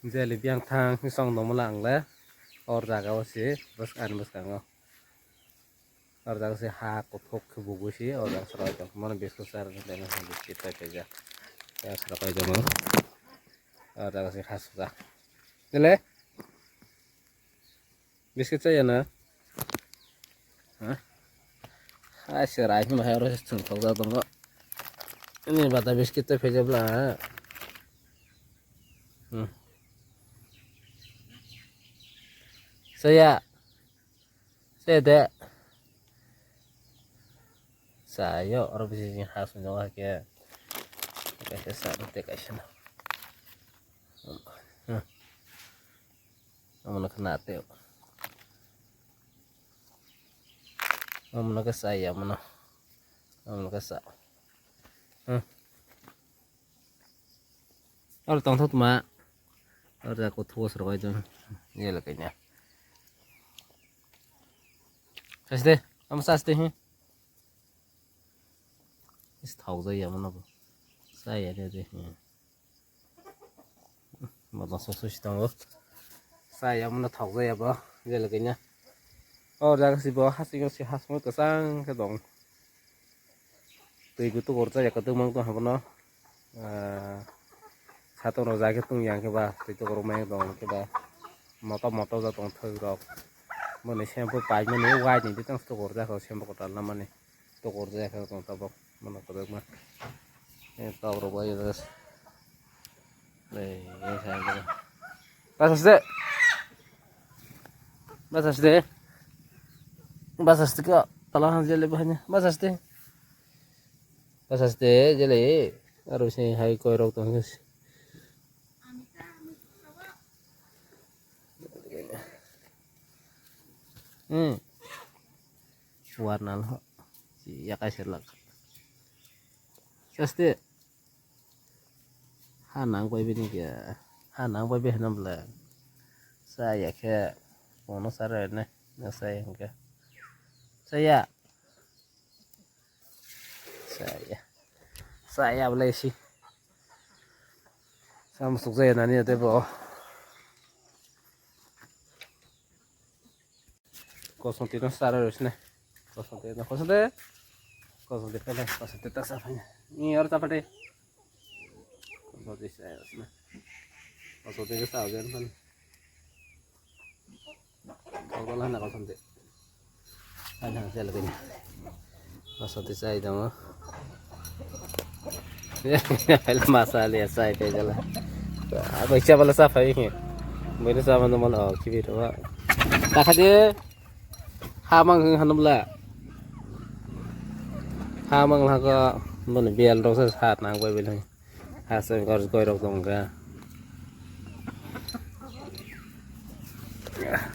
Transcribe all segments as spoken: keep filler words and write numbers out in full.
Jeli biyang thang song tongmani ang le. Or jaga o si bwskang, ani bwskango. Or jaga si ha kuthuk khe bugui si, or jaga si roi tong. Mano biscuit char ni dena biscuit chai kaija. Ya si roi tong. Or jaga si ha suka. Jeli? Biscuit chaya na? Ha? Hai, se rai hwnba hai oro se chwng thokjak tongo. Ini bata biscuit tei phaijak bla, ha? Hmm. Chaya. Chaya de. Chayo, oro bisi ha swngjak hai khe. Kaisa sa, tei kaisa na. Hmm. Omono khe na teo. Omono khe sa ya, omono. Omono khe sa. Hmm. Oro tongthok tma. Oro ja kothuo se rwkhaijak. Yelo kanya. Saste, omo saste, hmm. Is thokjak ya omono bo. Sa ya de de, hmm. Bono soso si tongo. Sa ya mano thokjak ya bo, jele kanya. O jaga si bo hasing si hasing kwchang khe tong. Twi bo tukur jaya kwtwng mang tong habono. Ah, satung rok jai khe tung yang khe ba twi tukur rok mang tong khe ba. Moto moto ja tong thwi rok. Moni shampoo pai mani wai ni tang tukur ja kho shampoo kotor na mani. Tukur jaya khe tong tabok. Mano kwbangma. Eh, tok rok bai jas. Ei, ei, sai de. Bas as de. Bas as de. Bas as de ka. Tala han jele bahanya. Bas as de. Bas as de, jele. Aro se hai koi rok tong. Hmm. Warna lo. Yakai selak. Saste. Ha nang bai bini khe. Ha nang bai bini bla. Sa ya khe. Kono sara ne. Na sa ya khe. Sa ya. Saya. Saya boleh sih. Sama suksa ya nani ya tebo. Kosong tino sara rus ne. Kosong tino kosong de. Kosong de pele kosong tita safanya. Ini orang apa deh? Kosong tino saya rus ne. Kosong tino saya rus ne. Kau kalah nak kosong tino. Ano, siya lagi niya. Masati sa ito mo. Masali sa ito gala. Ako siya pala sa pa yun. Bwino sa man man, oh, kibir wa. Takadi. Hamang hing hanam la. Hamang la ko mani bial rok sa hat nang bai bilang. Haseng gor goi rok tong kha.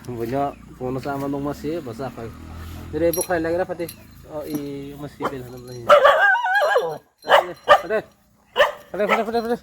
Buino kono sama nong masi basa khai. Dire bo khai lagra pati. O i masi bel hanam lai. Pati. Pati, pati, pati, pati.